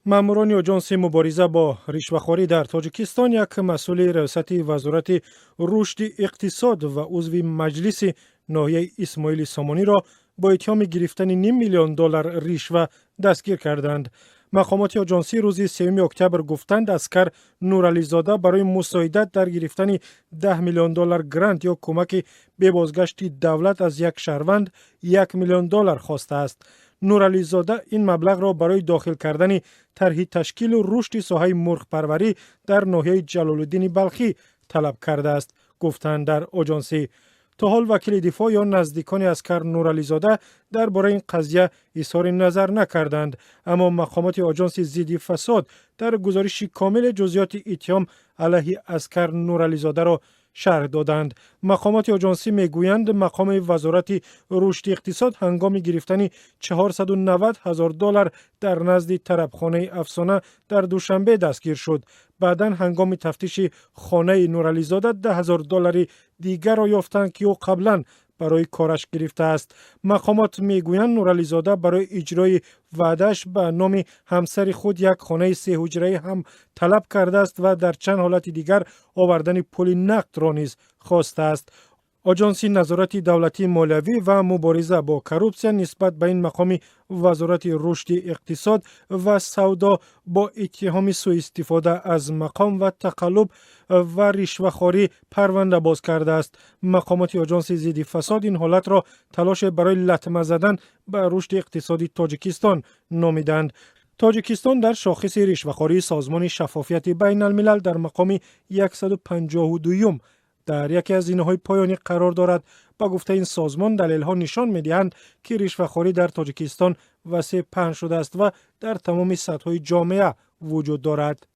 Маъмурони Оҷонси мубориза бо ришвахорӣ дар Тоҷикистон як масъули раёсати Вазорати рушди иқтисод ва узви маҷлиси ноҳияи Исмоили Сомониро бо иттиҳоми гирифтани ним миллион доллар ришва дастгир карданд. Мақомоти оҷонсӣ рӯзи 3 октябр гуфтанд, Аскар Нурализода барои мусоидат дар гирифтани 10 миллион доллар грант ё кӯмаки бебозгашти давлат аз як шаҳрванд 1 миллион доллар хостааст. Нурализода ин маблағро барои дохил кардани тарҳи ташкилу рушди соҳаи мурғпарварӣ дар ноҳияи Ҷалолуддини Балхӣ талаб кардааст, гуфтанд дар оҷонсӣ. То ҳол вакили дифоъ ё наздикони Аскар Нурализода дар бораи ин қазия изҳори назар накарданд, аммо мақомоти Оҷонси зидди фасод дар гузориши комили ҷузъиёти иттиҳом алайҳи Аскар Нурализодаро шарҳ доданд. Мақомоти оҷонсӣ мегӯянд, мақоми Вазорати рушди иқтисод ҳангоми гирифтани 490 ҳазор доллар дар назди тарабхонаи «Афсона» дар Душанбе дастгир шуд. Баъдан ҳангоми тафтиши хонаи Нурализода 10 ҳазор доллари дигарро ёфтанд, ки ӯ қаблан барои кораш гирифтааст. Мақомот мегӯянд, Нурализода барои иҷрои ваъдааш ба номи ҳамсари худ як хонаи сеҳуҷраӣ ҳам талаб кардааст ва дар чанд ҳолати дигар овардани пули нақдро низ хостааст. Оҷонси назорати давлатии молиявӣ ва мубориза бо коррупсия нисбат ба ин мақоми Вазорати рушди иқтисод ва савдо бо иттиҳоми сӯистифода аз мақом ва тақаллуб ва ришвахорӣ парванда боз кардааст. Мақомоти Оҷонси зидди фасод ин ҳолатро талоше барои латма задан ба рушди иқтисоди Тоҷикистон номиданд. Тоҷикистон дар шохиси ришвахории Созмони шаффофияти байналмилал дар мақоми 152-юм, дар яке аз зинаҳои поёнӣ қарор дорад. Ба гуфтаи ин созмон, далелҳо нишон медиҳанд, ки ришвахорӣ дар Тоҷикистон васеъ паҳн шудааст ва дар тамоми сатҳҳои ҷомеа вуҷуд дорад.